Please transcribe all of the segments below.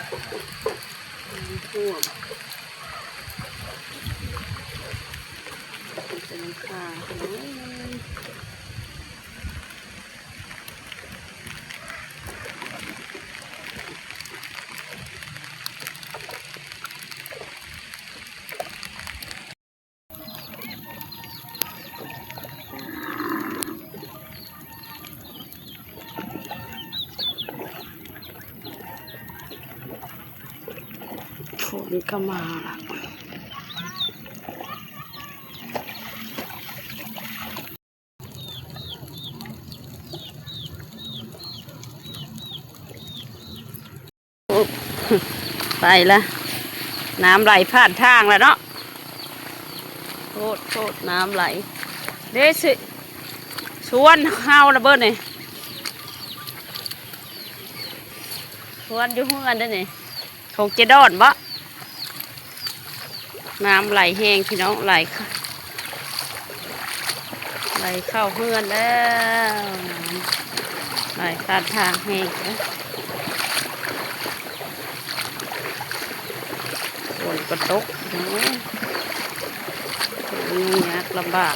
ຖ້ວມ ເປັນຫຼັງຄາ ຝົນກໍມາລະ. ໄປລະ ນ້ຳໄຫຼຜ່ານທາງລະເນາະ. ໂພດ ໂພດ ນ້ຳໄຫຼເດ້. ສ- ສວນເຮົາລະເບີດນີ້ ສວນຢູ່ເຮືອນເດ້ນີ້ ຂອງເຈດອນບໍ? ນ້ຳໄຫຼແຮງພີ່ນ້ອງ ໄຫຼ ໄຫຼເຂົ້າເຮືອນແລ້ວ. ນ້ຳໄຫຼຜ່ານທາງແຮງເດ້. ຝົນກໍຕົກ ໂອ້ຍ ຫຍຸ້ງຍາກລຳບາກ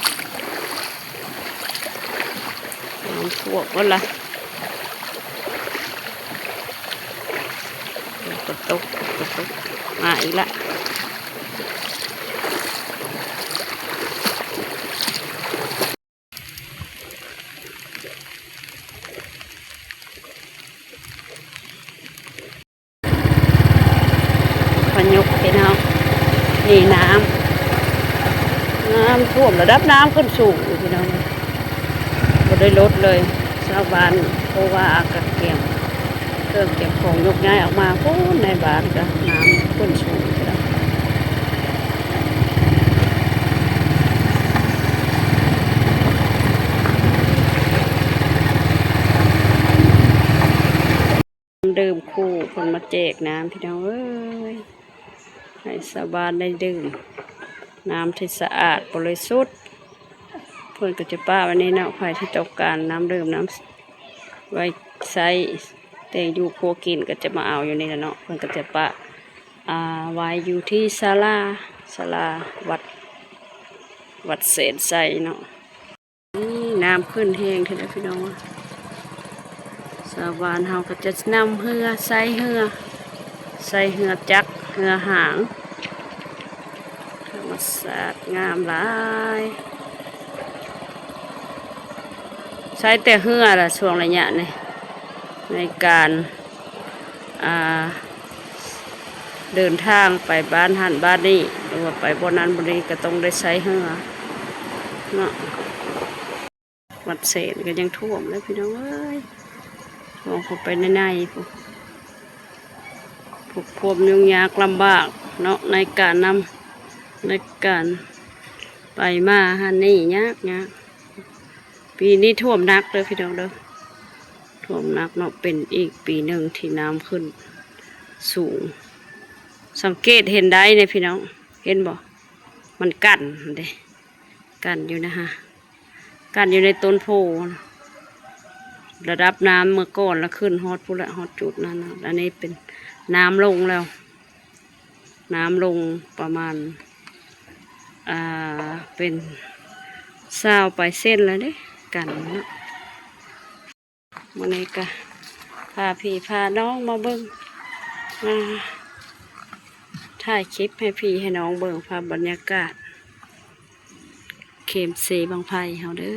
ນ້ຳຖ້ວມໝົດລະ. ຝົນຕົກ ຝົນຕົກ ມາອີກລະ. ພະຍຸພີ່ນ້ອງ ນີ້ນ້ຳ ນ້ຳຖ້ວມ ລະດັບນ້ຳຂຶ້ນສູງຢູ່ພີ່ນ້ອງ ບໍ່ໄດ້ລົດເລີຍ. ຊາວບ້ານ ເພາະວ່າກະກຽມເຄື່ອງກຽມຂອງຍົກຍ້າຍອອກມາພຸ້ນ ໃນບ້ານກະນ້ຳຂຶ້ນສູງຢູ່ແລ້ວ. ນ້ຳດື່ມຄູ່ເພິ່ນມາແຈກນ້ຳພີ່ນ້ອງເອີຍ ໃຫ້ຊາວບ້ານໄດ້ດື່ມ ນ້ຳທີ່ສະອາດບໍລິສຸດ. ເພິ່ນກໍຈະປະໄວ້ນີ້ເນາະ ໃຜທີ່ຕ້ອງການນ້ຳດື່ມ ນ້ຳໄວ້ໃຊ້ແຕ່ງຢູ່ຄົວກິນ ກໍຈະມາເອົາຢູ່ນີ້ລະເນາະ. ເພິ່ນກໍຈະປະ ອ່າ ໄວ້ຢູ່ທີ່ສາລາ ສາລາວັດ ວັດແສນໄຊເນາະ. ນີ້ນ້ຳຂຶ້ນແຮງແທ້ເດ້ພີ່ນ້ອງ. ຊາວບ້ານເຮົາກໍຈະນຳເຮືອ ໃຊ້ເຮືອ ໃຊ້ເຮືອຈັກ ເຮືອຫາງ. ທຳມະຊາດງາມຫຼາຍ ໃຊ້ແຕ່ເຮືອລະຊ່ວງໄລຍະນີ້ ໃນການ ອ່າ ເດີນທາງໄປບ້ານຫັ້ນບ້ານນີ້ ຫຼືວ່າໄປບ່ອນນັ້ນບ່ອນນີ້ ກໍຕ້ອງໄດ້ໃຊ້ເຮືອເນາະ. ວັດແສນກໍຍັງຖ້ວມເລີຍພີ່ນ້ອງເອີຍ ມອງເຂົ້າໄປໃນໃນພຸ້ນ ພວກຄວາມຫຍຸ້ງຍາກລຳບາກເນາະ ໃນການນຳ ໃນການໄປມາຫັ້ນນີ້ຍາກໆ. ປີນີ້ຖ້ວມໜັກເດີພີ່ນ້ອງເດີ ຖ້ວມໜັກເນາະ ເປັນອີກປີໜຶ່ງທີ່ນ້ຳຂຶ້ນສູງ. ສັງເກດເຫັນໄດ້ເດ້ພີ່ນ້ອງ ເຫັນບໍ່? ມັນກັ້ນເດ້ ກັ້ນຢູ່ນະຮະ ກັ້ນຢູ່ໃນຕົ້ນໂພ. ລະດັບນ້ຳເມື່ອກ່ອນລະຂຶ້ນຮອດພຸ້ນລະ ຮອດຈຸດນັ້ນນະ. ອັນນີ້ເປັນນ້ຳລົງແລ້ວ ນ້ຳລົງປະມານ ອ່າ ເປັນຊາວປາຍເຊັນແລ້ວເດ້ ກັນເນາະ. ມື້ນີ້ກະພາພີ່ພານ້ອງມາເບິ່ງ ມາຖ່າຍຄລິບໃຫ້ພີ່ໃຫ້ນ້ອງເບິ່ງພາບບັນຍາກາດ ເຂມເຊບັ້ງໄຟເຮົາເດີ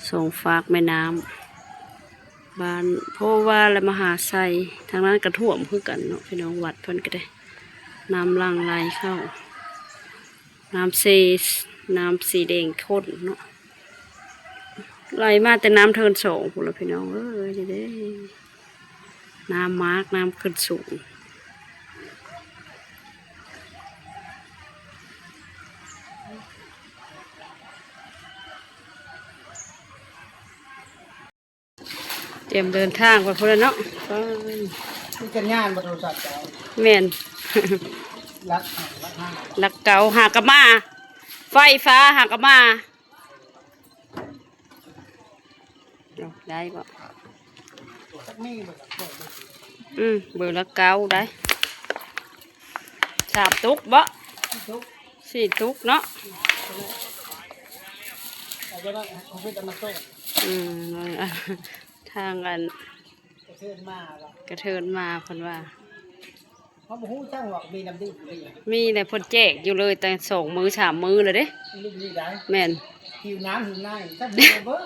ສອງຟາກແມ່ນ້ຳ ບ້ານໂພວາ ແລະ ມະຫາໄຊ. ທາງນັ້ນກະຖ້ວມຄືກັນເນາະພີ່ນ້ອງ ວັດເພິ່ນກະໄດ້ ນ້ຳຫຼັ່ງໄຫຼເຂົ້າ ນ້ຳເຊ ນ້ຳສີແດງຂຸ້ນເນາະ ໄຫຼມາແຕ່ນ້ຳເທີນສອງພຸ້ນລະພີ່ນ້ອງເອີຍ. ນີ້ເດ້ ນ້ຳມາກ ນ້ຳຂຶ້ນສູງ. ຕຽມເດີນທາງໄປພຸ້ນລະເນາະ. ໄປ ມີສັນຍານບໍ່ໂທລະສັບເຈົ້າ? ແມ່ນ ຫຼັກ ຫຼັກຫ້າ ຫຼັກເກົ້າ ຫາກະມາ ໄຟຟ້າຫາກະມາ. ເອົາ ໄດ້ບໍ່? ຈັກມີບໍ່ຈັກ? ອືມ ເບີລະເກົ້າໄດ໋ ສາມຕຸກບໍ? ສີ່ຕຸກເນາະ. ອືມ ທາງອັນ ກະເທີນມາເພິ່ນວ່າ ເຮົາບໍ່ຮູ້ຈັກວ່າມີນ້ຳດື່ມຢູ່ນີ້ ມີແຫຼະ ເພິ່ນແຈກຢູ່ເລີຍ ແຕ່ສອງມື້ສາມມື້ແລ້ວເດ້. ແມ່ນ ຫິວນ້ຳຫິວໃນ ຈັກເບິ່ງ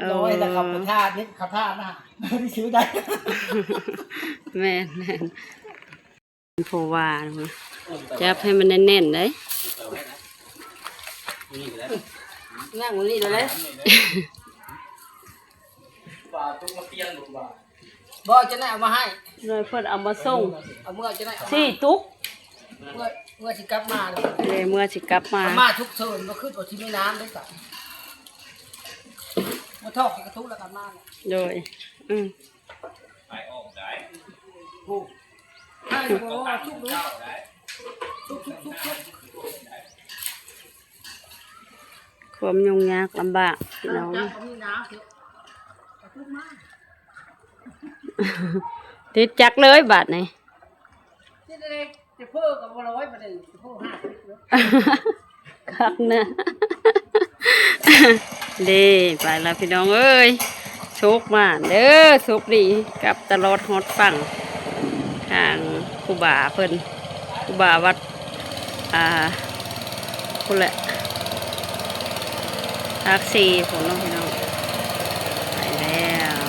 ເອີ ທຸກຮ້ອຍແລ້ວ ເຂົາໄປທານນີ້ ເຂົາທານນະ ໄດ້ຊື້ໄດ້. ແມ່ນໆ ເພາະວ່າຈັບໃຫ້ມັນແໜ້ນໆ ໄດ໋ ນັ່ງຢູ່ນີ້ເລີຍ. ບໍ່ ຈະໄດ້ເອົາມາໃຫ້ ໂດຍເພິ່ນເອົາມາສົ່ງ ເອົາເມືອຈະໄດ້ເອົາມາ ສີ່ຕຸກ ເມືອ ເມືອຊິກັບມາເລີຍ ເອີ ເມືອຊິກັບມາ ເອົາມາທຸກເທີນ ບໍ່ຄືວ່າຊິມີນ້ຳໄດ້ກະ ມາທອກໃສ່ກະທຸລະກັບມາ ໂດຍ ອືມ ໄປອອກໄດ້ ໂອ້ ໃຫ້ບໍ່ວ່າທຸກເລີຍ ທຸກໆໆໆ. ຄວາມຫຍຸ້ງຍາກລຳບາກພີ່ນ້ອງ ຕິດຈັກເລີຍບາດນີ້ ຄັກນະ ເດ້ ໄປລະພີ່ນ້ອງເອີຍ. ໂຊກໝານເດີ ໂຊກດີກັບຕະຫຼອດຮອດຝັ່ງ ທາງຄູບາເພິ່ນ ຄູບາວັດ ອ່າ ພຸ້ນແຫຼະ ພາກສີ່ພຸ້ນເນາະພີ່ນ້ອງ ໄປແລ້ວ.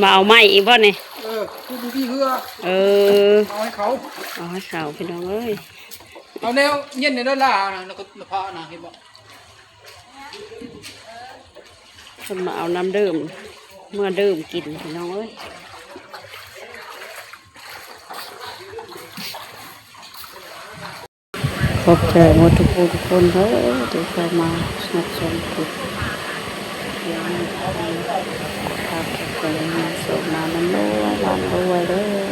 ມາເອົາໃໝ່ອີກບໍ່ນີ້? ເອີ ຄືບໍ່ມີເຮືອ ເອີ ເອົາໃຫ້ເຂົາ ເອົາໃຫ້ເຂົາພີ່ນ້ອງເອີຍ. ເອົາແນວເຢັນໃນເດີລານະ ແລ້ວກໍມາພານະ ເຫັນບໍ່? ເພິ່ນມາເອົານ້ຳດື່ມ ເມືອດື່ມກິນພີ່ນ້ອງເອີຍ. ຂອບໃຈໝົດທຸກຜູ້ທຸກຄົນເດີ ທີ່ເຂົ້າມາຮັບຊົມຄລິບ ຂໍໃຫ້ມີໂຊກມານຳລວຍ ລ່ຳລວຍເດີ.